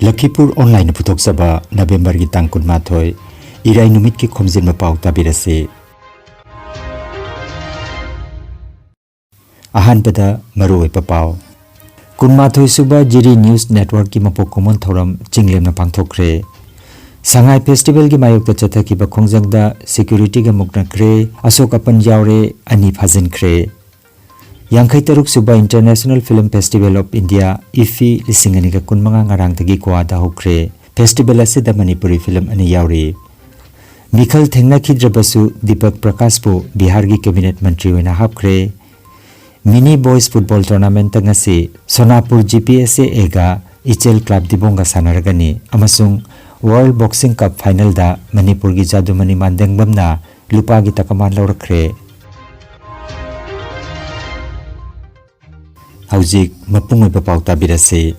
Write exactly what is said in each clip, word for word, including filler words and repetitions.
ꯂꯈꯤꯄꯨꯔ ꯑꯣꯟꯂꯥꯏꯟꯅ ꯄꯨꯊꯣꯛꯆꯕ ꯅꯕꯦꯝꯕꯔꯒꯤ ꯇꯥꯡ ꯀꯨꯟꯃꯥꯊꯣꯏ, ꯏꯔꯥꯏ ꯅꯨꯃꯤꯠꯀꯤ ꯈꯣꯝꯖꯤꯟꯕ ꯄꯥꯎ ꯇꯥꯕꯤꯔꯁꯤ꯫ ꯑꯍꯥꯟꯕꯗ ꯃꯔꯨꯑꯣꯏꯕ ꯄꯥꯎ꯫ ꯀꯨꯟꯃꯥꯊꯣꯏ ꯁꯨꯕ ꯖꯤꯔꯤ ꯅ꯭ꯌꯨꯁ ꯅꯦꯠꯋꯥꯔꯛꯀꯤ ꯃꯄꯣꯛ ꯀꯨꯝꯑꯣꯟ ꯊꯧꯔꯝ ꯆꯤꯡꯂꯦꯝꯅ ꯄꯥꯡꯊꯣꯛꯈ꯭ꯔꯦ꯫ ꯁꯉꯥꯏ ꯐꯦꯁꯇꯤꯚꯦꯜꯒꯤ ꯃꯥꯌꯣꯛꯇ ꯆꯠꯊꯈꯤꯕ ꯈꯣꯡꯖꯪꯗ ꯁꯦꯀ꯭ꯌꯨꯔꯤꯇꯤꯒ ꯃꯨꯛꯅꯈ꯭ꯔꯦ, ꯑꯁꯣꯛ ꯑꯄꯟ ꯌꯥꯎꯔꯦ, ꯑꯅꯤ ꯐꯥꯖꯤꯟꯈ꯭ꯔꯦ꯫ ꯌꯥꯡꯈꯩ ꯇꯔꯨꯛ ꯁꯨꯕ International Film Festival of India, ꯏꯐꯤ, ꯂꯤꯁꯤꯡ ꯑꯅꯤꯒ ꯀꯨꯟꯃꯉꯥ ꯉꯔꯥꯡꯗꯒꯤ ꯒꯣꯋꯥꯗ ꯍꯧꯈ꯭ꯔꯦ꯫ ꯐꯦꯁꯇꯤꯚꯦꯜ ꯑꯁꯤꯗ ꯃꯅꯤꯄꯨꯔꯤ ꯐꯤꯂꯝ ꯑꯅꯤ ꯌꯥꯎꯔꯤ꯫ ꯃꯤꯈꯜ ꯊꯦꯡꯅꯈꯤꯗ꯭ꯔꯕꯁꯨ ꯗꯤꯄꯛ ꯄ꯭ꯔꯀꯥꯁꯄꯨ ꯕꯤꯍꯥꯔꯒꯤ ꯀꯦꯕꯤꯅꯦꯠ ꯃꯟꯇ꯭ꯔꯤ ꯑꯣꯏꯅ ꯍꯥꯞꯈ꯭ꯔꯦ꯫ ꯃꯤꯅꯤ ꯕꯣꯏꯁ ꯐꯨꯠꯕꯣꯜ ꯇꯣꯔꯅꯥꯃꯦꯟꯠꯇ ꯉꯁꯤ ꯁꯣꯅꯥꯄꯨꯔ ꯖꯤ ꯄꯤ ꯑꯦꯁ ꯑꯦ ꯑꯦꯒ ꯏꯆꯦꯜ ꯀ꯭ꯂꯕ ꯗꯤꯕꯣꯡꯒ ꯁꯥꯟꯅꯔꯒꯅꯤ ꯑꯃꯁꯨꯡ ꯋꯥꯔꯜ ꯕꯣꯛꯁꯤꯡ ꯀꯞ ꯐꯥꯏꯅꯦꯜꯗ ꯃꯅꯤꯄꯨꯔꯒꯤ ꯖꯥꯗꯨꯃꯅꯤ ꯃꯥꯟꯗꯦꯡꯕꯝꯅ ꯂꯨꯄꯥꯒꯤ ꯇꯀꯃꯥꯟ ꯂꯧꯔꯛꯈ꯭ꯔꯦ꯫ ꯍꯧꯖꯤꯛ ꯃꯄꯨꯡ ꯑꯣꯏꯕ ꯄꯥꯎ ꯇꯥꯕꯤꯔꯁꯤ꯫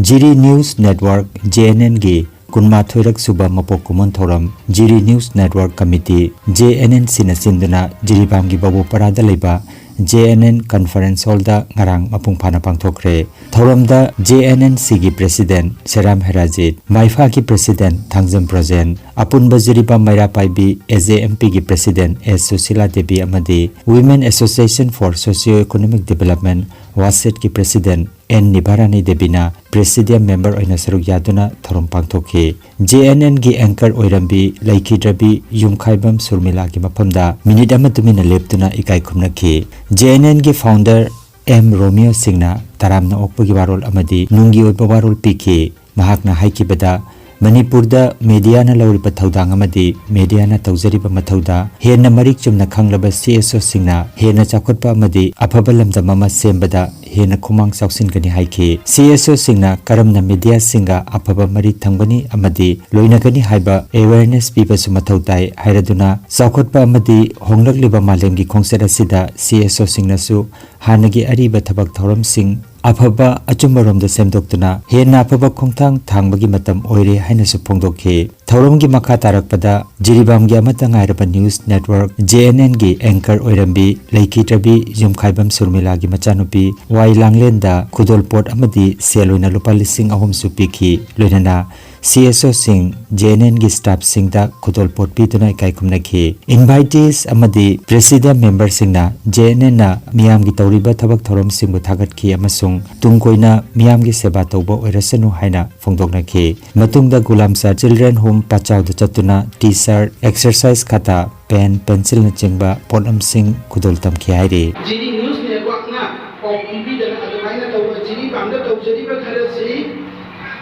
Jiri news network, J N ꯑꯦꯟꯒꯤ ꯀꯨꯟꯃꯥꯊꯣꯏꯔꯛ ꯁꯨꯕ ꯃꯄꯣꯛ ꯀꯨꯝꯑꯣꯟ ꯊꯧꯔꯝ Jiri news network committee, J N N ꯁꯤꯅ ꯁꯤꯟꯗꯨꯅ ꯖꯤꯔꯤꯕꯥꯝꯒꯤ ꯕꯥꯕꯨꯄꯔꯥꯗ ꯂꯩꯕ ꯖꯦ ꯑꯦꯟ ꯑꯦꯟ ꯀꯟꯐꯔꯦꯟꯁ ꯍꯣꯜꯗ ꯉꯔꯥꯡ ꯃꯄꯨꯡ ꯐꯥꯅ ꯄꯥꯡꯊꯣꯛꯈ꯭ꯔꯦ꯫ ꯊꯧꯔꯝꯗ ꯖꯦ ꯑꯦꯟ ꯑꯦꯟ ꯁꯤꯒꯤ ꯄ꯭ꯔꯦꯁꯤꯗꯦꯟꯠ ꯁꯦꯔꯥꯝ ꯍꯦꯔꯥꯖꯤꯠ, ꯃꯥꯏꯐꯥꯒꯤ ꯄ꯭ꯔꯦꯁꯤꯗꯦꯟꯠ ꯊꯥꯡꯖꯝ ꯕ꯭ꯔꯣꯖꯦꯟ, ꯑꯄꯨꯟꯕ Jiribam Meira Paibi, A J M ꯄꯤꯒꯤ ꯄ꯭ꯔꯦꯁꯤꯗꯦꯟꯠ ꯑꯦꯁ ꯁꯨꯁꯤꯂꯥ ꯗꯦꯕꯤ ꯑꯃꯗꯤ Women Association for Socio Economic Development, ꯋꯥꯁꯦꯠꯀꯤ ꯄ꯭ꯔꯦꯁꯤꯗꯦꯟꯠ ꯑꯦꯟ ꯅꯤꯚꯥꯔꯥꯅꯤ ꯗꯦꯕꯤꯅ ꯄ꯭ꯔꯦꯁꯤꯗꯤꯌꯝ ꯃꯦꯝꯕꯔ ꯑꯣꯏꯅ ꯁꯔꯨꯛ ꯌꯥꯗꯨꯅ ꯊꯧꯔꯝ ꯄꯥꯡꯊꯣꯛꯈꯤ꯫ ꯖꯦ ꯑꯦꯟ ꯑꯦꯟꯒꯤ ꯑꯦꯡꯀꯔ ꯑꯣꯏꯔꯝꯕꯤ ꯂꯩꯈꯤꯗ꯭ꯔꯕꯤ ꯌꯨꯝꯈꯥꯏꯕꯝ ꯁꯨꯔꯃꯤꯂꯥꯒꯤ ꯃꯐꯝꯗ ꯃꯤꯅꯤꯠ ꯑꯃ ꯇꯨꯃꯤꯟꯅ ꯂꯦꯞꯇꯨꯅ ꯏꯀꯥꯏ ꯈꯨꯝꯅꯈꯤ꯫ ꯖꯦ ꯑꯦꯟ ꯑꯦꯟꯒꯤ ꯐꯥꯎꯟꯗꯔ ꯑꯦꯝ ꯔꯣꯃꯤꯌꯣ ꯁꯤꯡꯅ ꯇꯔꯥꯝꯅ ꯑꯣꯛꯄꯒꯤ ꯋꯥꯔꯣꯜ ꯑꯃꯗꯤ ꯅꯨꯡꯒꯤ ꯑꯣꯏꯕ ꯋꯥꯔꯣꯜ ꯄꯤꯈꯤ꯫ ꯃꯍꯥꯛꯅ ꯍꯥꯏꯈꯤꯕꯗ, ꯃꯅꯤꯄꯨꯔꯗ ꯃꯦꯗꯤꯌꯥꯅ ꯂꯧꯔꯤꯕ ꯊꯧꯗꯥꯡ ꯑꯃꯗꯤ ꯃꯦꯗꯤꯌꯥꯅ ꯇꯧꯖꯔꯤꯕ ꯃꯊꯧꯗ ꯍꯦꯟꯅ ꯃꯔꯤꯛ ꯆꯨꯝꯅ ꯈꯪꯂꯕ ꯁꯤ ꯑꯦꯁ ꯑꯣꯁꯤꯡꯅ ꯍꯦꯟꯅ ꯆꯥꯎꯈꯠꯄ ꯑꯃꯗꯤ ꯑꯐꯕ ꯂꯝꯗꯝ ꯑꯃ ꯁꯦꯝꯕꯗ ꯍꯦꯟꯅ ꯈꯨꯃꯥꯡ ꯆꯥꯎꯁꯤꯟꯒꯅꯤ ꯍꯥꯏꯈꯤ꯫ ꯁꯤ ꯑꯦꯁ ꯑꯣꯁꯤꯡꯅ ꯀꯔꯝꯅ ꯃꯦꯗꯤꯌꯥꯁꯤꯡꯒ ꯑꯐꯕ ꯃꯔꯤ ꯊꯝꯒꯅꯤ ꯑꯃꯗꯤ ꯂꯣꯏꯅꯒꯅꯤ ꯍꯥꯏꯕ ꯑꯦꯋꯦꯌꯔꯅꯦꯁ ꯄꯤꯕꯁꯨ ꯃꯊꯧ ꯇꯥꯏ ꯍꯥꯏꯔꯗꯨꯅ, ꯆꯥꯎꯈꯠꯄ ꯑꯃꯗꯤ ꯍꯣꯡꯂꯛꯂꯤꯕ ꯃꯥꯂꯦꯝꯒꯤ ꯈꯣꯡꯆꯠ ꯑꯁꯤꯗ ꯁꯤ ꯑꯦꯁ ꯑꯣꯁꯤꯡꯅꯁꯨ ꯍꯥꯟꯅꯒꯤ ꯑꯔꯤꯕ ꯊꯕꯛ ꯊꯧꯔꯝꯁꯤꯡ ꯑꯐꯕ ꯑꯆꯨꯝꯕꯔꯣꯝꯗ ꯁꯦꯝꯗꯣꯛꯇꯨꯅ ꯍꯦꯟꯅ ꯑꯐꯕ ꯈꯣꯡꯊꯥꯡ ꯊꯥꯡꯕꯒꯤ ꯃꯇꯝ ꯑꯣꯏꯔꯦ ꯍꯥꯏꯅꯁꯨ ꯐꯣꯡꯗꯣꯛꯈꯤ꯫ ꯊꯧꯔꯝꯒꯤ ꯃꯈꯥ ꯇꯥꯔꯛꯄꯗ ꯖꯤꯔꯤꯕꯥꯝꯒꯤ ꯑꯃꯠꯇ ꯉꯥꯏꯔꯕ news network J N N ꯒꯤ anchor ꯑꯣꯏꯔꯝꯕꯤ ꯂꯩꯈꯤꯗ꯭ꯔꯕꯤ ꯌꯨꯝꯈꯥꯏꯕꯝ ꯁꯨꯔꯃꯤꯂꯥꯒꯤ ꯃꯆꯥꯅꯨꯄꯤ ꯋꯥꯏ ꯂꯥꯡꯂꯦꯟꯗ ꯈꯨꯗꯣꯜꯄꯣꯠ ꯑꯃꯗꯤ ꯁꯦꯜ ꯑꯣꯏꯅ ꯂꯨꯄꯥ ꯂꯤꯁꯤꯡ ꯑꯍꯨꯝꯁꯨ ꯄꯤꯈꯤ꯫ ꯂꯣꯏꯅꯅ C S O ꯁꯤꯡ, J N N ꯒꯤ staff ꯁꯤꯡꯗ ꯈꯨꯗꯣꯜꯄꯣꯠ ꯄꯤꯗꯨꯅ ꯏꯀꯥꯏ ꯈꯨꯝꯅꯈꯤ꯫ Invitees ꯑꯃꯗꯤ president member ꯁꯤꯡꯅ J N N ꯅ ꯃꯤꯌꯥꯝꯒꯤ ꯇꯧꯔꯤꯕ ꯊꯕꯛ ꯊꯧꯔꯝꯁꯤꯡꯕꯨ ꯊꯥꯒꯠꯈꯤ ꯑꯃꯁꯨꯡ ꯇꯨꯡ ꯀꯣꯏꯅ ꯃꯤꯌꯥꯝꯒꯤ ꯁꯦꯕꯥ ꯇꯧꯕ ꯑꯣꯏꯔꯁꯅꯨ ꯍꯥꯏꯅ ꯐꯣꯡꯗꯣꯛꯅꯈꯤ꯫ ꯃꯇꯨꯡꯗ ꯒꯨꯂꯥꯝ ꯁꯥꯍ Children Home ꯄꯥꯆꯥꯎꯗ ꯆꯠꯇꯨꯅ T-shirt, exercise ꯈꯇꯥ, pen, pencil ꯅꯆꯤꯡꯕ ꯄꯣꯠꯂꯝꯁꯤꯡ ꯈꯨꯗꯣꯜ ꯇꯝꯈꯤ ꯍꯥꯏꯔꯤ꯫ ꯖꯤꯔꯤ News Network ꯅ ꯄꯥꯎ ꯄꯤꯕꯤꯗꯅ ꯑꯗꯨꯃꯥꯏꯅ ꯇꯧꯕ ꯖꯤꯔꯤꯕꯥꯝꯗ ꯇꯧꯖꯔꯤꯕ ꯈꯔꯁꯤ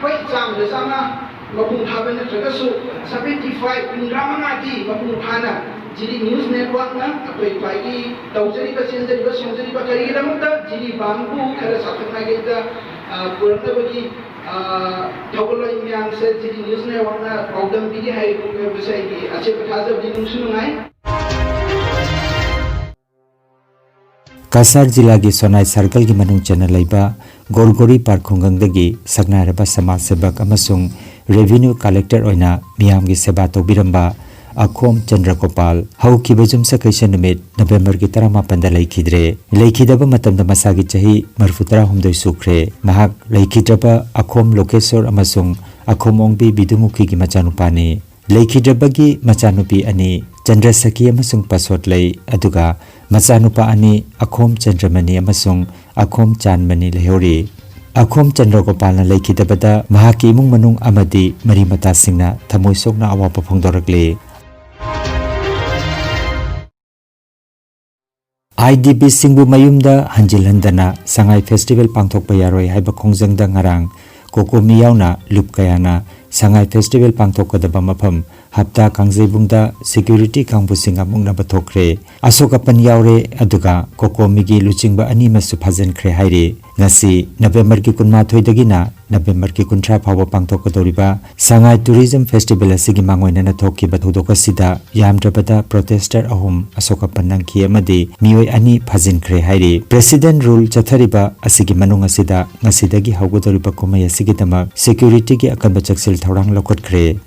ꯍꯣꯏ ꯆꯥꯝꯃꯗ ꯆꯥꯝꯃ ꯃꯄꯨꯡ ꯐꯥꯕ ꯅꯠꯇ꯭ꯔꯒꯁꯨ seventy five, ꯍꯨꯝꯗ꯭ꯔꯥ ꯃꯉꯥꯗꯤ ꯃꯄꯨꯡ ꯐꯥꯅ ꯖꯤꯔꯤ News Network ꯅ ꯑꯩꯈꯣꯏ ꯈ꯭ꯋꯥꯏꯒꯤ ꯇꯧꯖꯔꯤꯕ, ꯆꯦꯟꯖꯔꯤꯕ, ꯁꯣꯡꯖꯔꯤꯕ ꯀꯔꯤꯒꯤꯗꯃꯛꯇ ꯖꯤꯔꯤꯕꯥꯝꯕꯨ ꯈꯔ ꯆꯥꯎꯈꯠ ꯃꯥꯏꯀꯩꯗ ꯑ, ꯄꯨꯔꯛꯅꯕꯒꯤ ꯑ, ꯊꯧꯒꯜꯂꯣꯟ ꯃꯌꯥꯝꯁꯦ ꯖꯤꯔꯤ News Network ꯅ ꯄꯥꯎꯗꯝꯕꯤꯔꯤ ꯍꯥꯏꯕꯁꯦ ꯑꯩꯒꯤ ꯑꯆꯦꯠꯄ ꯊꯥꯖꯕꯅꯤ꯫ ꯅꯨꯡꯁꯨ ꯅꯨꯡꯉꯥꯏ꯫ ꯀꯁꯥꯔ ꯖꯤꯂꯥꯒꯤ ꯁꯣꯅꯥꯏ circle ꯒꯤ ꯃꯅꯨꯡ ꯆꯟꯅ ꯂꯩꯕ ꯒꯣꯔꯒꯣꯔꯤ ꯄꯥꯔ ꯈꯨꯡꯒꯪꯗꯒꯤ ꯁꯛꯅꯥꯏꯔꯕ ꯁꯃꯥꯖ ꯁꯦꯕꯛ ꯑꯃꯁꯨꯡ revenue collector ꯑꯣꯏꯅ ꯃꯤꯌꯥꯝꯒꯤ ꯁꯦꯕꯥ ꯇꯧꯕꯤꯔꯝꯕ ꯑꯈꯣꯝ ꯆꯟꯗ꯭ꯔꯒꯣꯄꯥꯜ ꯍꯧꯈꯤꯕ ꯌꯨꯝꯁꯀꯩꯁ ꯅꯨꯃꯤꯠ November ꯒꯤ ꯇꯔꯥꯃꯥꯄꯟꯗ ꯂꯩꯈꯤꯗ꯭ꯔꯦ꯫ ꯂꯩꯈꯤꯗꯕ ꯃꯇꯝꯗ ꯃꯁꯥꯒꯤ ꯆꯍꯤ ꯃꯔꯤꯐꯨ ꯇꯔꯥꯍꯨꯝꯗꯣꯏ ꯁꯨꯈ꯭ꯔꯦ꯫ ꯃꯍꯥꯛ ꯂꯩꯈꯤꯗ꯭ꯔꯕ ꯑꯈꯣꯝ ꯂꯣꯀꯦꯁꯣꯔ ꯑꯃꯁꯨꯡ ꯑꯈꯣꯝ ꯑꯣꯡꯕꯤ ꯕꯤꯗꯨꯃꯨꯈꯤꯒꯤ ꯃꯆꯥꯅꯨꯄꯥꯅꯤ꯫ ꯂꯩꯈꯤꯗ꯭ꯔꯕꯒꯤ ꯃꯆꯥꯅꯨꯄꯤ ꯑꯅꯤ, ꯆꯟꯗ꯭ꯔꯁꯈꯤ ꯑꯃꯁꯨꯡ ꯄꯁꯣꯠ ꯂꯩ, ꯑꯗꯨꯒ ꯃꯆꯥꯅꯨꯄꯥ ꯑꯅꯤ, ꯑꯈꯣꯝ ꯆꯟꯗ꯭ꯔꯃꯅꯤ ꯑꯃꯁꯨꯡ ꯑꯈꯣꯝ ꯆꯥꯟꯃꯅꯤ ꯂꯩꯍꯧꯔꯤ꯫ ꯑꯈꯣꯝ ꯆꯟꯗ꯭ꯔꯒꯣꯄꯥꯜꯅ ꯂꯩꯈꯤꯗꯕꯗ ꯃꯍꯥꯛꯀꯤ ꯏꯃꯨꯡ ꯃꯅꯨꯡ ꯑꯃꯗꯤ ꯃꯔꯤ ꯃꯇꯥꯁꯤꯡꯅ ꯊꯃꯣꯏ ꯁꯣꯛꯅ ꯑꯋꯥꯕ ꯐꯣꯡꯗꯣꯔꯛꯂꯤ꯫ I D P ꯁꯤꯡꯕꯨ ꯃꯌꯨꯝꯗ ꯍꯟꯖꯤꯜꯍꯟꯗꯅ ꯁꯉꯥꯏ festival ꯄꯥꯡꯊꯣꯛꯄ ꯌꯥꯔꯣꯏ ꯍꯥꯏꯕ ꯈꯣꯡꯖꯪꯗ ꯉꯔꯥꯡ ꯀꯣꯀꯣꯃꯤ ꯌꯥꯎꯅ ꯂꯨꯞ ꯀꯌꯥꯅ ꯁꯉꯥꯏ festival ꯄꯥꯡꯊꯣꯛꯀꯗꯕ ꯃꯐꯝ ꯍꯞꯇꯥ ꯀꯥꯡꯖꯩꯕꯨꯡꯗ security ꯀꯥꯡꯕꯨꯁꯤꯡ ꯑꯃꯨꯛꯅꯕ ꯊꯣꯛꯈ꯭ꯔꯦ꯫ ꯑꯁꯣꯛ ꯑꯄꯟ ꯌꯥꯎꯔꯦ, ꯑꯗꯨꯒ ꯀꯣꯀꯣꯃꯤꯒꯤ ꯂꯨꯆꯤꯡꯕ ꯑꯅꯤ ꯑꯃꯁꯨ ꯐꯥꯖꯤꯟꯈ꯭ꯔꯦ ꯍꯥꯏꯔꯤ꯫ ꯉꯁꯤ November ꯒꯤ ꯀꯨꯟꯃꯥꯊꯣꯏꯗꯒꯤꯅ November ꯒꯤ ꯀꯨꯟꯊ꯭ꯔꯥ ꯐꯥꯎꯕ ꯄꯥꯡꯊꯣꯛꯀꯗꯧꯔꯤꯕ ꯁꯉꯥꯏ Tourism Festival ꯑꯁꯤꯒꯤ ꯃꯥꯡꯑꯣꯏꯅꯅ ꯊꯣꯛꯈꯤꯕ ꯊꯧꯗꯣꯛ ꯑꯁꯤꯗ ꯌꯥꯝꯗ꯭ꯔꯕꯗ protester ꯑꯍꯨꯝ ꯑꯁꯣꯛ ꯑꯄꯟ ꯅꯪꯈꯤ ꯑꯃꯗꯤ ꯃꯤꯑꯣꯏ ꯑꯅꯤ ꯐꯥꯖꯤꯟꯈ꯭ꯔꯦ ꯍꯥꯏꯔꯤ꯫ President Rule ꯆꯠꯊꯔꯤꯕ ꯑꯁꯤꯒꯤ ꯃꯅꯨꯡ ꯑꯁꯤꯗ ꯉꯁꯤꯗꯒꯤ ꯍꯧꯒꯗꯧꯔꯤꯕ ꯀꯨꯝꯍꯩ ꯑꯁꯤꯒꯤꯗꯃꯛ security ꯒꯤ ꯑꯀꯟꯕ ꯆꯦꯛꯁꯤꯜ ꯊꯧꯔꯥꯡ ꯂꯧꯈꯠꯈ꯭ꯔꯦ꯫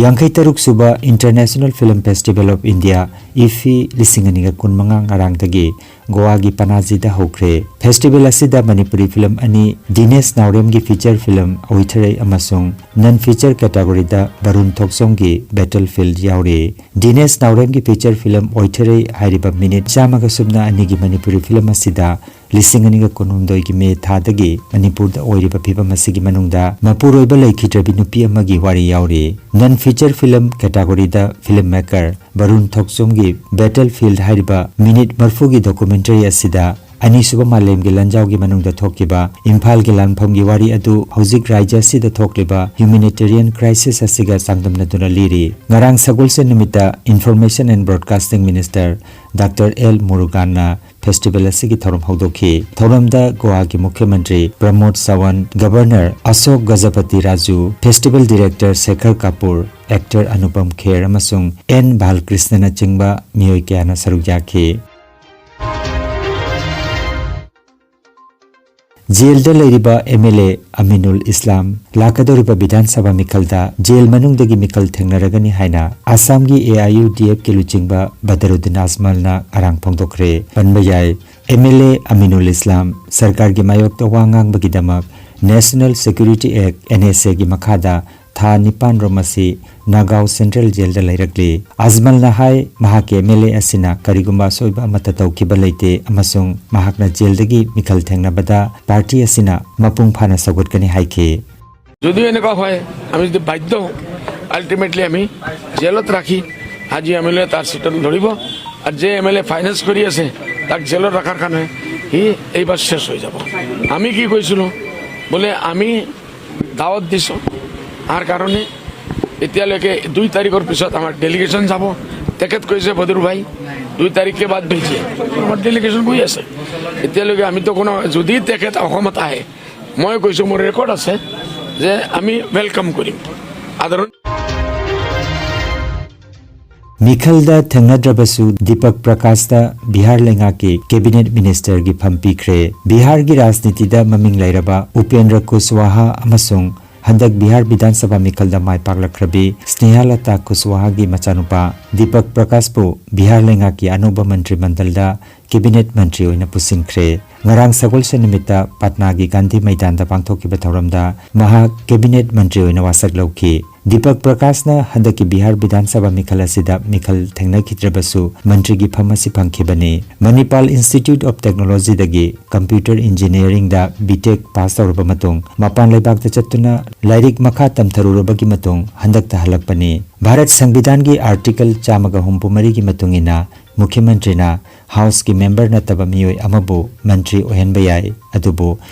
ꯌꯥꯡꯈꯩ ꯇꯔꯨꯛ ꯁꯨꯕ International Film Festival of India, IFFI ꯂꯤꯁꯤꯡ ꯑꯅꯤꯒ ꯀꯨꯟꯃꯉꯥ ꯉꯔꯥꯡꯗꯒꯤ ꯒꯣꯋꯥꯒꯤ ꯄꯅꯥꯖꯤꯗ ꯍꯧꯈ꯭ꯔꯦ꯫ ꯐꯦꯁꯇꯤꯚꯦꯜ ꯑꯁꯤꯗ ꯃꯅꯤꯄꯨꯔꯤ ꯐꯤꯂꯝ ꯑꯅꯤ, ꯗꯤꯅꯦꯁ ꯅꯥꯎꯔꯦꯝꯒꯤ ꯐꯤꯆꯔ ꯐꯤꯂꯝ ꯑꯣꯏꯊꯔꯩ ꯑꯃꯁꯨꯡ ꯅꯟ ꯐꯤꯆꯔ ꯀꯦꯇꯥꯒꯣꯔꯤꯗ ꯕꯔꯨꯟ ꯊꯣꯛꯆꯣꯝꯒꯤ ꯕꯦꯇꯜꯐꯤꯜꯗ ꯌꯥꯎꯔꯤ꯫ ꯗꯤꯅꯦꯁ ꯅꯥꯎꯔꯦꯝꯒꯤ ꯐꯤꯆꯔ ꯐꯤꯂꯝ ꯑꯣꯏꯊꯔꯩ ꯍꯥꯏꯔꯤꯕ ꯃꯤꯅꯤꯠ ꯆꯥꯝꯃꯒ ꯁꯨꯞꯅ ꯑꯅꯤꯒꯤ ꯃꯅꯤꯄꯨꯔꯤ ꯐꯤꯂꯝ ꯑꯁꯤꯗ ꯂꯤꯁꯤꯡ ꯑꯅꯤꯒ ꯀꯨꯟꯍꯨꯝꯗꯣꯏꯒꯤ ꯃꯦ ꯊꯥꯗꯒꯤ ꯃꯅꯤꯄꯨꯔꯗ ꯑꯣꯏꯔꯤꯕ ꯐꯤꯕꯝ ꯑꯁꯤꯒꯤ ꯃꯅꯨꯡꯗ ꯃꯄꯨꯔꯣꯏꯕ ꯂꯩꯈꯤꯗ꯭ꯔꯕꯤ ꯅꯨꯄꯤ ꯑꯃꯒꯤ ꯋꯥꯔꯤ ꯌꯥꯎꯔꯤ꯫ ꯅꯟ feature film ꯀꯦꯇꯥꯒꯣꯔꯤꯗ film maker Barun ꯊꯣꯛꯆꯣꯝꯒꯤ ꯕꯦꯇꯜꯐꯤꯜꯗ ꯍꯥꯏꯔꯤꯕ ꯃꯤꯅꯤꯠ ꯃꯔꯐꯨꯒꯤ ꯗꯣꯀꯨꯃꯦꯟꯇꯔꯤ ꯑꯁꯤꯗ ꯑꯅꯤꯁꯨꯕ ꯃꯥꯂꯦꯝꯒꯤ ꯂꯥꯟꯖꯥꯎꯒꯤ ꯃꯅꯨꯡꯗ ꯊꯣꯛꯈꯤꯕ ꯏꯝꯐꯥꯜꯒꯤ ꯂꯥꯟꯐꯝꯒꯤ ꯋꯥꯔꯤ ꯑꯗꯨ ꯍꯧꯖꯤꯛ ꯔꯥꯖ꯭ꯌ ꯑꯁꯤꯗ ꯊꯣꯛꯂꯤꯕ ꯍ꯭ꯌꯨꯃꯦꯅꯤꯇꯦꯔꯤꯌꯟ ꯀ꯭ꯔꯥꯏꯁꯤꯁ ꯑꯁꯤꯒ ꯆꯥꯡꯗꯝꯅꯗꯨꯅ ꯂꯤꯔꯤ꯫ ꯉꯔꯥꯡ ꯁꯒꯣꯜꯁꯦꯟ ꯅꯨꯃꯤꯠꯇ Information and Broadcasting Minister doctor L ꯃꯨꯔꯨꯒꯥꯟꯅ ꯐꯦꯁꯇꯤꯚꯦꯜ ꯑꯁꯤꯒꯤ ꯊꯧꯔꯝ ꯍꯧꯗꯣꯛꯈꯤ꯫ ꯊꯧꯔꯝꯗ ꯒꯣꯋꯥꯒꯤ ꯃꯨꯈ꯭ꯌ ꯃꯟꯇ꯭ꯔꯤ Pramod Sawant, governor Ashok Gajapati Raju, festival director Shekhar Kapur, actor Anupam Kher ꯑꯃꯁꯨꯡ ꯑꯦꯟ ꯕꯥꯂꯀ꯭ꯔꯤꯁꯅꯅꯆꯤꯡꯕ ꯃꯤꯑꯣꯏ ꯀꯌꯥꯅ ꯁꯔꯨꯛ ꯌꯥꯈꯤ꯫ ꯖꯦꯜꯗ ꯂꯩꯔꯤꯕ MLA ꯑꯃꯤꯅꯨꯜ ꯏꯁꯂꯥꯝ ꯂꯥꯛꯀꯗꯧꯔꯤꯕ ꯕꯤꯙꯥꯟ ꯁꯚꯥ ꯃꯤꯈꯜꯗ ꯖꯦꯜ ꯃꯅꯨꯡꯗꯒꯤ ꯃꯤꯈꯜ ꯊꯦꯡꯅꯔꯒꯅꯤ ꯍꯥꯏꯅ ꯑꯁꯥꯝꯒꯤ AIUDFꯀꯤ ꯂꯨꯆꯤꯡꯕ ꯕꯗꯔꯨꯗꯤꯟ ꯑꯖꯃꯜꯅ ꯉꯔꯥꯡ ꯐꯣꯡꯗꯣꯛꯈ꯭ꯔꯦ꯫ ꯄꯟꯕ ꯌꯥꯏ, MLA ꯑꯃꯤꯅꯨꯜ ꯏꯁꯂꯥꯝ ꯁꯔꯀꯥꯔꯒꯤ ꯃꯥꯌꯣꯛꯇ ꯋꯥ ꯉꯥꯡꯕꯒꯤꯗꯃꯛ National Security Act, NSAꯒꯤ ꯃꯈꯥꯗ ꯊꯥ ꯅꯤꯄꯥꯟ ꯔꯣꯝ ꯑꯁꯤ ꯅꯥꯒꯥꯎ ꯁꯦꯟꯇ꯭ꯔꯦꯜ ꯖꯦꯜꯗ ꯂꯩꯔꯛꯂꯤ꯫ ꯑꯖꯃꯜꯅ ꯍꯥꯏ, ꯃꯍꯥꯛꯀꯤ MLA ꯑꯁꯤꯅ ꯀꯔꯤꯒꯨꯝꯕ ꯑꯁꯣꯏꯕ ꯑꯃꯠꯇ ꯇꯧꯈꯤꯕ ꯂꯩꯇꯦ ꯑꯃꯁꯨꯡ ꯃꯍꯥꯛꯅ ꯖꯦꯜꯗꯒꯤ ꯃꯤꯈꯜ ꯊꯦꯡꯅꯕꯗ ꯄꯥꯔꯇꯤ ꯑꯁꯤꯅ ꯃꯄꯨꯡ ꯐꯥꯅ ꯁꯧꯒꯠꯀꯅꯤ ꯍꯥꯏꯈꯤ꯫ যদিও এনেকুৱা হয়, আমি যদি বাধ্য হওঁ, আল্টিমেটলি আমি জেলত ৰাখি আজি MLA তাৰ চিটত লৰিব। আৰু যে MLA ফাইনেন্স কৰি আছে, তাক জেলত ৰখাৰ কাৰণে সি এইবাৰ শেষ হৈ যাব। আমি কি কৈছিলোঁ? বোলে আমি দাৱত দিছোঁ, তাৰ কাৰণে এতিয়ালৈকে দুই তাৰিখৰ পিছত আমাৰ ডেলিগেশ্যন যাব। তেখেত কৈছে, "বদৰু ভাই, দুই তাৰিখকে বাদ ভেজিয়ে।" আমাৰ ডেলিগেশ্যন গৈ আছে। এতিয়ালৈকে আমিতো কোনো, যদি তেখেত অসমত আহে, মই কৈছোঁ, মোৰ ৰেকৰ্ড আছে যে আমি ৱেলকাম কৰিম। সাধাৰণ ꯃꯤꯈꯜꯗ ꯊꯦꯡꯅꯗ꯭ꯔꯕꯁꯨ ꯗꯤꯄꯛ ꯄ꯭ꯔꯀꯥꯁꯇ ꯕꯤꯍꯥꯔ ꯂꯩꯉꯥꯛꯀꯤ ꯀꯦꯕꯤꯅꯦꯠ ꯃꯤꯅꯤꯁꯇꯔꯒꯤ ꯐꯝ ꯄꯤꯈ꯭ꯔꯦ꯫ ꯕꯤꯍꯥꯔꯒꯤ ꯔꯥꯖꯅꯤꯇꯤꯗ ꯃꯃꯤꯡ ꯂꯩꯔꯕ ꯎꯄꯦꯟꯗ꯭ꯔ ꯀꯨꯁꯋꯥꯍꯥ ꯑꯃꯁꯨꯡ ꯍꯟꯗꯛ ꯕꯤꯍꯥꯔ ꯕꯤꯙꯥꯟ ꯁꯚꯥ ꯃꯤꯈꯜꯗ ꯃꯥꯏ ꯄꯥꯛꯂꯛꯈ꯭ꯔꯕꯤ ꯁ꯭ꯅꯦꯍꯥꯂꯇꯥ ꯀꯨꯁꯋꯥꯍꯥꯒꯤ ꯃꯆꯥꯅꯨꯄꯥ ꯗꯤꯄꯛ ꯄ꯭ꯔꯀꯥꯁꯄꯨ ꯕꯤꯍꯥꯔ ꯂꯩꯉꯥꯛꯀꯤ ꯑꯅꯧꯕ ꯃꯟꯇ꯭ꯔꯤ ꯃꯟꯗꯜꯗ ꯀꯦꯕꯤꯅꯦꯠ ꯃꯟꯇ꯭ꯔꯤ ꯑꯣꯏꯅ ꯄꯨꯁꯤꯟꯈ꯭ꯔꯦ꯫ ꯉꯔꯥꯡ ꯁꯒꯣꯜꯁꯦꯟ ꯅꯨꯃꯤꯠꯇ ꯄꯠꯅꯥꯒꯤ ꯒꯥꯟꯙꯤ ꯃꯩꯗꯥꯟꯗ ꯄꯥꯡꯊꯣꯛꯈꯤꯕ ꯊꯧꯔꯝꯗ ꯃꯍꯥꯛ ꯀꯦꯕꯤꯅꯦꯠ ꯃꯟꯇ꯭ꯔꯤ ꯑꯣꯏꯅ ꯋꯥꯁꯛ ꯂꯧꯈꯤ꯫ ꯗꯤꯄꯛ ꯄ꯭ꯔꯀꯥꯁꯅ ꯍꯟꯗꯛꯀꯤ ꯕꯤꯍꯥꯔ ꯕꯤꯙꯥꯟ ꯁꯚꯥ ꯃꯤꯈꯜ ꯑꯁꯤꯗ ꯃꯤꯈꯜ ꯊꯦꯡꯅꯈꯤꯗ꯭ꯔꯕꯁꯨ ꯃꯟꯇ꯭ꯔꯤꯒꯤ ꯐꯝ ꯑꯁꯤ ꯐꯪꯈꯤꯕꯅꯤ꯫ ꯃꯅꯤꯄꯥꯜ ꯏꯟꯁꯇꯤꯇ꯭ꯌꯨꯠ ꯑꯣꯐ ꯇꯦꯛꯅꯣꯂꯣꯖꯤꯗꯒꯤ ꯀꯝꯄ꯭ꯌꯨꯇꯔ ꯏꯟꯖꯤꯅꯤꯌꯔꯤꯡꯗ ꯕꯤ ꯇꯦꯛ ꯄꯥꯁ ꯇꯧꯔꯕ ꯃꯇꯨꯡ ꯃꯄꯥꯟ ꯂꯩꯕꯥꯛꯇ ꯆꯠꯇꯨꯅ ꯂꯥꯏꯔꯤꯛ ꯃꯈꯥ ꯇꯝꯊꯔꯨꯔꯕꯒꯤ ꯃꯇꯨꯡ ꯍꯟꯗꯛꯇ ꯍꯜꯂꯛꯄꯅꯤ꯫ ꯚꯥꯔꯠ ꯁꯪꯕꯤꯙꯥꯟꯒꯤ ꯑꯥꯔꯇꯤꯀꯜ ꯆꯥꯝꯃꯒ ꯍꯨꯝꯐꯨ ꯃꯔꯤꯒꯤ ꯃꯇꯨꯡ ꯏꯟꯅ ꯃꯨꯈ꯭ꯌ ꯃꯟꯇ꯭ꯔꯤꯅ ꯍꯥꯎꯁꯀꯤ ꯃꯦꯝꯕꯔ ꯅꯠꯇꯕ ꯃꯤꯑꯣꯏ ꯑꯃꯕꯨ ꯃꯟꯇ꯭ꯔꯤ ꯑꯣꯏꯍꯟꯕ ꯌꯥꯏ, ꯑꯗꯨꯕꯨ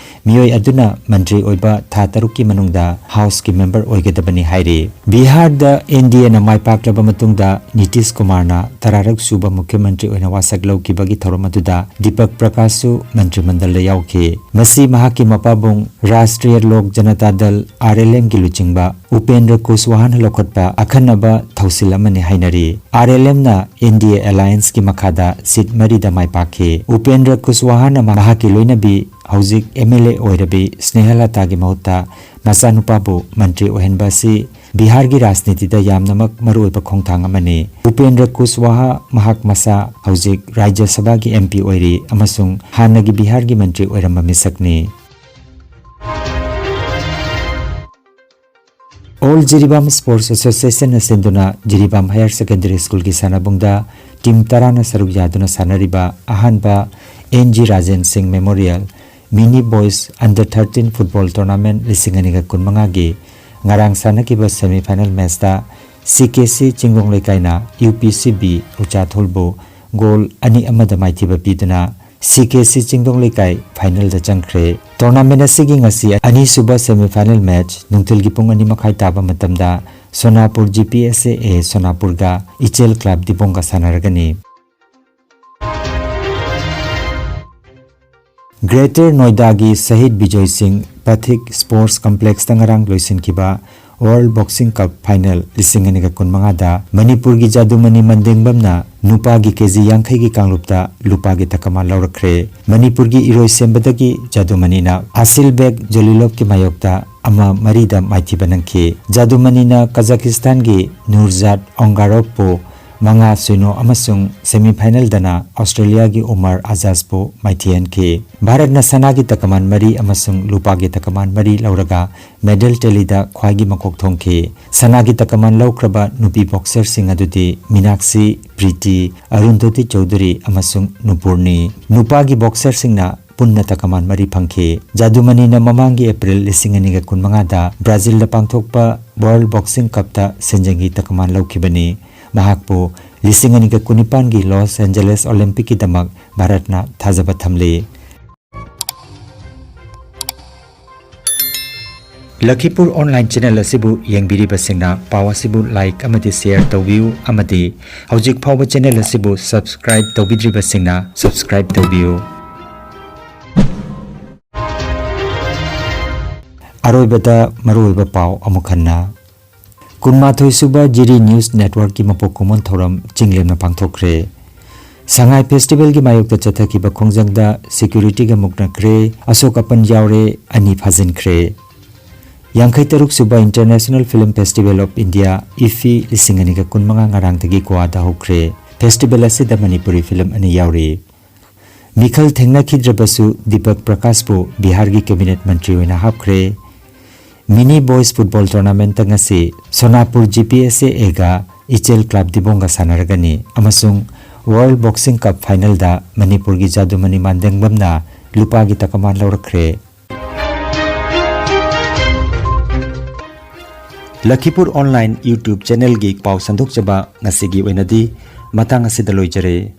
ꯃꯤꯑꯣꯏ ꯑꯗꯨꯅ ꯃꯟꯇ꯭ꯔꯤ ꯑꯣꯏꯕ ꯊꯥ ꯇꯔꯨꯛꯀꯤ ꯃꯅꯨꯡꯗ ꯍꯥꯎꯁꯀꯤ ꯃꯦꯝꯕꯔ ꯑꯣꯏꯒꯗꯕꯅꯤ ꯍꯥꯏꯔꯤ꯫ ꯕꯤꯍꯥꯔꯗ ꯑꯦꯟ ꯗꯤ ꯑꯦꯅ ꯃꯥꯏ ꯄꯥꯛꯂꯕ ꯃꯇꯨꯡꯗ ꯅꯤꯇꯤꯁ ꯀꯨꯃꯥꯔꯅ ꯇꯔꯥꯔꯛ ꯁꯨꯕ ꯃꯨꯈ꯭ꯌ ꯃꯟꯇ꯭ꯔꯤ ꯑꯣꯏꯅ ꯋꯥꯁꯛ ꯂꯧꯈꯤꯕꯒꯤ ꯊꯧꯔꯝ ꯑꯗꯨꯗ ꯗꯤꯄꯛ ꯄ꯭ꯔꯀꯥꯁꯁꯨ ꯃꯟꯇ꯭ꯔꯤ ꯃꯟꯗꯜꯗ ꯌꯥꯎꯈꯤ꯫ ꯃꯁꯤ ꯃꯍꯥꯛꯀꯤ ꯃꯄꯥꯕꯨꯡ ꯔꯥꯁꯇ꯭ꯔꯤꯌ ꯂꯣꯛ ꯖꯅꯇꯥ ꯗꯜ, ꯑꯥꯔ ꯑꯦꯜ ꯑꯦꯝꯒꯤ ꯂꯨꯆꯤꯡꯕ ꯎꯄꯦꯟꯗ꯭ꯔ ꯀꯨꯁꯋꯥꯍꯥꯅ ꯂꯧꯈꯠꯄ ꯑꯈꯟꯅꯕ ꯊꯧꯁꯤꯜ ꯑꯃꯅꯤ ꯍꯥꯏꯅꯔꯤ꯫ ꯑꯥꯔ ꯑꯦꯜ ꯑꯦꯝꯅ ꯑꯦꯟ ꯗꯤ ꯑꯦ ꯑꯦꯂꯥꯌꯟꯁꯀꯤ ꯃꯈꯥꯗ ꯁꯤꯠ ꯃꯔꯤꯗ ꯃꯥꯏ ꯄꯥꯛꯈꯤ꯫ ꯎꯄꯦꯟꯗ꯭ꯔ ꯀꯨꯁꯋꯥꯍꯥꯅ ꯃꯍꯥꯛꯀꯤ ꯂꯣꯏꯅꯕꯤ, ꯍꯧꯖꯤꯛ ꯑꯦꯝ ꯑꯦꯜ ꯑꯦ ꯑꯣꯏꯔꯕꯤ ꯁ꯭ꯅꯦꯍꯂꯇꯥꯒꯤ ꯃꯍꯨꯠꯇ ꯃꯆꯥꯅꯨꯄꯥꯕꯨ ꯃꯟꯇ꯭ꯔꯤ ꯑꯣꯏꯍꯟꯕ ꯑꯁꯤ ꯕꯤꯍꯥꯔꯒꯤ ꯔꯥꯖꯅꯤꯇꯤꯗ ꯌꯥꯝꯅꯃꯛ ꯃꯔꯨꯑꯣꯏꯕ ꯈꯣꯡꯊꯥꯡ ꯑꯃꯅꯤ꯫ ꯎꯄꯦꯟꯗ꯭ꯔ ꯀꯨꯁꯋꯥꯍꯥ ꯃꯍꯥꯛ ꯃꯁꯥ ꯍꯧꯖꯤꯛ ꯔꯥꯖ꯭ꯌ ꯁꯚꯥꯒꯤ ꯑꯦꯝ ꯄꯤ ꯑꯣꯏꯔꯤ ꯑꯃꯁꯨꯡ ꯍꯥꯟꯅꯒꯤ ꯕꯤꯍꯥꯔꯒꯤ ꯃꯟꯇ꯭ꯔꯤ ꯑꯣꯏꯔꯝꯕ ꯃꯤꯁꯛꯅꯤ꯫ ꯑꯣꯜ ꯖꯤꯔꯤꯕꯥꯝ ꯁ꯭ꯄꯣꯔꯠꯁ ꯑꯦꯁꯣꯁꯤꯌꯦꯁꯟꯅ ꯁꯤꯟꯗꯨꯅ ꯖꯤꯔꯤꯕꯥꯝ ꯍꯥꯌꯔ ꯁꯦꯀꯦꯟꯗꯔꯤ ꯁ꯭ꯀꯨꯜꯒꯤ ꯁꯥꯟꯅꯕꯨꯡꯗ ꯇꯤꯝ ꯇꯔꯥꯅ ꯁꯔꯨꯛ ꯌꯥꯗꯨꯅ ꯁꯥꯟꯅꯔꯤꯕ ꯑꯍꯥꯟꯕ and G Rajen Singh memorial mini boys under thirteen football tournament ꯂꯤꯁꯤꯡ ꯑꯅꯤꯒ ꯀꯨꯟꯃꯉꯥꯒꯤ ꯉꯔꯥꯡ ꯁꯥꯟꯅꯈꯤꯕ ꯁꯦꯃꯤꯐꯥꯏꯅꯦꯜ ꯃꯦꯆꯇ ꯁꯤ ꯀꯦ ꯁꯤ ꯆꯤꯡꯗꯣꯡ ꯂꯩꯀꯥꯏꯅ ꯌꯨ ꯄꯤ ꯁꯤ ꯕꯤ ꯎꯆꯥꯊꯣꯜꯕꯨ ꯒꯣꯜ ꯑꯅꯤ ꯑꯃꯗ ꯃꯥꯏꯊꯤꯕ ꯄꯤꯗꯨꯅ ꯁꯤ ꯀꯦ ꯁꯤ ꯆꯤꯡꯗꯣꯡ ꯂꯩꯀꯥꯏ ꯐꯥꯏꯅꯦꯜꯗ ꯆꯪꯈ꯭ꯔꯦ꯫ ꯇꯣꯔꯅꯥꯃꯦꯟꯠ ꯑꯁꯤꯒꯤ ꯉꯁꯤ ꯑꯅꯤꯁꯨꯕ ꯁꯦꯃꯤꯐꯥꯏꯅꯦꯜ ꯃꯦꯆ ꯅꯨꯡꯊꯤꯜꯒꯤ ꯄꯨꯡ ꯑꯅꯤ ꯃꯈꯥꯏ ꯇꯥꯕ ꯃꯇꯝꯗ ꯁꯣꯅꯥꯄꯨꯔ ꯖꯤ ꯄꯤ ꯑꯦꯁ ꯑꯦ ꯑꯦ ꯁꯣꯅꯥꯄꯨꯔꯒ ꯏꯆꯦꯜ ꯀ꯭ꯂꯕ ꯗꯤꯕꯣꯡꯒ ꯁꯥꯟꯅꯔꯒꯅꯤ꯫ ꯒ꯭ꯔꯦꯇꯔ ꯅꯣꯏꯗꯥꯒꯤ ꯁꯍꯤꯗ ꯕꯤꯖꯣꯏ ꯁꯤꯡ ꯄꯊꯤꯛ ꯁ꯭ꯄꯣꯔꯠꯁ ꯀꯝꯄ꯭ꯂꯦꯛꯁꯇ ꯉꯔꯥꯡ ꯂꯣꯏꯁꯤꯟꯈꯤꯕ World Boxing Cup Final ꯂꯤꯁꯤꯡ ꯑꯅꯤꯒ ꯀꯨꯟꯃꯉꯥꯗ ꯃꯅꯤꯄꯨꯔꯒꯤ ꯖꯥꯗꯨꯃꯅꯤ ꯃꯟꯗꯦꯡꯕꯝꯅ ꯅꯨꯄꯥꯒꯤ ꯀꯦꯖꯤ ꯌꯥꯡꯈꯩꯒꯤ ꯀꯥꯡꯂꯨꯞꯇ ꯂꯨꯄꯥꯒꯤ ꯇꯀꯃꯥꯟ ꯂꯧꯔꯛꯈ꯭ꯔꯦ꯫ ꯃꯅꯤꯄꯨꯔꯒꯤ ꯏꯔꯣꯏ ꯁꯦꯝꯕꯗꯒꯤ ꯖꯥꯗꯨꯃꯅꯤꯅ ꯑꯁꯤꯜ ꯕꯦꯒ ꯖꯣꯂꯤꯂꯣꯚꯀꯤ ꯃꯥꯌꯣꯛꯇ ꯑꯃ ꯃꯔꯤꯗ ꯃꯥꯏꯊꯤꯕ ꯅꯪꯈꯤ꯫ ꯖꯥꯗꯨꯃꯅꯤꯅ ꯀꯖꯥꯈꯤꯁꯇꯥꯟꯒꯤ ꯅꯨꯔꯖꯥꯠ ꯑꯣꯡꯒꯥꯔꯣꯚꯄꯨ ꯃꯉꯥ ꯁꯤꯅꯣ ꯑꯃꯁꯨꯡ semi final ꯗꯅ ꯑꯣꯁꯇ꯭ꯔꯦꯂꯤꯌꯥꯒꯤ ꯎꯃꯔ ꯑꯖꯥꯖꯄꯨ ꯃꯥꯏꯊꯤꯍꯟꯈꯤ꯫ ꯚꯥꯔꯠꯅ ꯁꯅꯥꯒꯤ ꯇꯀꯃꯥꯟ ꯃꯔꯤ ꯑꯃꯁꯨꯡ ꯂꯨꯄꯥꯒꯤ ꯇꯀꯃꯥꯟ ꯃꯔꯤ ꯂꯧꯔꯒ medal tally ꯗ ꯈ꯭ꯋꯥꯏꯒꯤ ꯃꯀꯣꯛ ꯊꯣꯡꯈꯤ꯫ ꯁꯅꯥꯒꯤ ꯇꯀꯃꯥꯟ ꯂꯧꯈ꯭ꯔꯕ ꯅꯨꯄꯤ boxer ꯁꯤꯡ ꯑꯗꯨꯗꯤ ꯃꯤꯅꯥꯛꯁꯤ, ꯄ꯭ꯔꯤꯇꯤ, ꯑꯔꯨꯟꯙꯣꯇꯤ ꯆꯧꯙꯨꯔꯤ ꯑꯃꯁꯨꯡ ꯅꯨꯄꯨꯔꯅꯤ꯫ ꯅꯨꯄꯥꯒꯤ boxer ꯁꯤꯡꯅ ꯄꯨꯟꯅ ꯇꯀꯃꯥꯟ ꯃꯔꯤ ꯐꯪꯈꯤ꯫ ꯖꯥꯗꯨꯃꯅꯤꯅ ꯃꯃꯥꯡꯒꯤ ꯑꯦꯄ꯭ꯔꯤꯜ ꯂꯤꯁꯤꯡ ꯑꯅꯤꯒ ꯀꯨꯟꯃꯉꯥꯗ ꯕ꯭ꯔꯥꯖꯤꯜꯗ ꯄꯥꯡꯊꯣꯛꯄ World Boxing Cup ꯇ ꯁꯦꯟꯖꯦꯡꯒꯤ ꯇꯀꯃꯥꯟ ꯂꯧꯈꯤꯕꯅꯤ꯫ ꯃꯍꯥꯛꯄꯨ ꯂꯤꯁꯤꯡ ꯑꯅꯤꯒ ꯀꯨꯟꯅꯤꯄꯥꯟꯒꯤ ꯂꯣꯁ ꯑꯦꯟꯖꯦꯂꯦꯁ ꯑꯣꯂꯤꯝꯄꯤꯛꯀꯤꯗꯃꯛ ꯚꯥꯔꯠꯅ ꯊꯥꯖꯕ ꯊꯝꯂꯤ꯫ ꯂꯈꯤꯄꯨꯔ online channel ꯑꯁꯤꯕꯨ ꯌꯦꯡꯕꯤꯔꯤꯕꯁꯤꯡꯅ ꯄꯥꯎ ꯑꯁꯤꯕꯨ like ꯑꯃꯗꯤ share ꯇꯧꯕꯤꯌꯨ ꯑꯃꯗꯤ ꯍꯧꯖꯤꯛ ꯐꯥꯎꯕ channel ꯑꯁꯤꯕꯨ subscribe ꯇꯧꯕꯤꯗ꯭ꯔꯤꯕꯁꯤꯡꯅ subscribe ꯇꯧꯕꯤꯌꯨ꯫ ꯑꯔꯣꯏꯕꯗ ꯃꯔꯨꯑꯣꯏꯕ ꯄꯥꯎ ꯑꯃꯨꯛ ꯍꯟꯅ꯫ ꯀꯨꯟꯃꯥꯊꯣꯏ ꯁꯨꯕ ꯖꯤꯔꯤ News Network ꯀꯤ ꯃꯄꯣꯛ ꯀꯨꯝꯑꯣꯟ ꯊꯧꯔꯝ ꯆꯤꯡꯂꯦꯝꯅ ꯄꯥꯡꯊꯣꯛꯈ꯭ꯔꯦ꯫ ꯁꯉꯥꯏ festival ꯒꯤ ꯃꯥꯌꯣꯛꯇ ꯆꯠꯊꯈꯤꯕ ꯈꯣꯡꯖꯪꯗ security ꯒ ꯃꯨꯛꯅꯈ꯭ꯔꯦ, ꯑꯁꯣꯛ ꯑꯄꯟ ꯌꯥꯎꯔꯦ, ꯑꯅꯤ ꯐꯥꯖꯤꯟꯈ꯭ꯔꯦ꯫ ꯌꯥꯡꯈꯩ ꯇꯔꯨꯛ ꯁꯨꯕ International Film Festival of India, IFFI, ꯂꯤꯁꯤꯡ ꯑꯅꯤꯒ ꯀꯨꯟꯃꯉꯥ ꯉꯔꯥꯡꯗꯒꯤ ꯒꯣꯋꯥꯗ ꯍꯧꯈ꯭ꯔꯦ꯫ Festival ꯑꯁꯤꯗ ꯃꯅꯤꯄꯨꯔꯤ film ꯑꯅꯤ ꯌꯥꯎꯔꯤ꯫ ꯃꯤꯈꯜ ꯊꯦꯡꯅꯈꯤꯗ꯭ꯔꯕꯁꯨ ꯗꯤꯄꯛ ꯄ꯭ꯔꯀꯥꯁꯄꯨ ꯕꯤꯍꯥꯔꯒꯤ cabinet ꯃꯟꯇ꯭ꯔꯤ ꯑꯣꯏꯅ ꯍꯥꯞꯈ꯭ꯔꯦ꯫ Mini Boys Football Tournament ꯇ ꯉꯁꯤ ꯁꯣꯅꯥꯄꯨꯔ G P S A A ꯒ ꯏꯆꯦꯜ Club ꯗꯤꯕꯣꯡꯒ ꯁꯥꯟꯅꯔꯒꯅꯤ ꯑꯃꯁꯨꯡ World Boxing Cup final ꯗ ꯃꯅꯤꯄꯨꯔꯒꯤ ꯖꯥꯗꯨꯃꯅꯤ ꯃꯥꯟꯗꯦꯡꯕꯝꯅ ꯂꯨꯄꯥꯒꯤ ꯇꯀꯃꯥꯟ ꯂꯧꯔꯛꯈ꯭ꯔꯦ꯫ ꯂꯈꯤꯄꯨꯔ online YouTube channel ꯒꯤ ꯄꯥꯎ ꯁꯟꯗꯣꯛꯆꯕ ꯉꯁꯤꯒꯤ ꯑꯣꯏꯅꯗꯤ ꯃꯇꯥꯡ ꯑꯁꯤꯗ ꯂꯣꯏꯖꯔꯦ꯫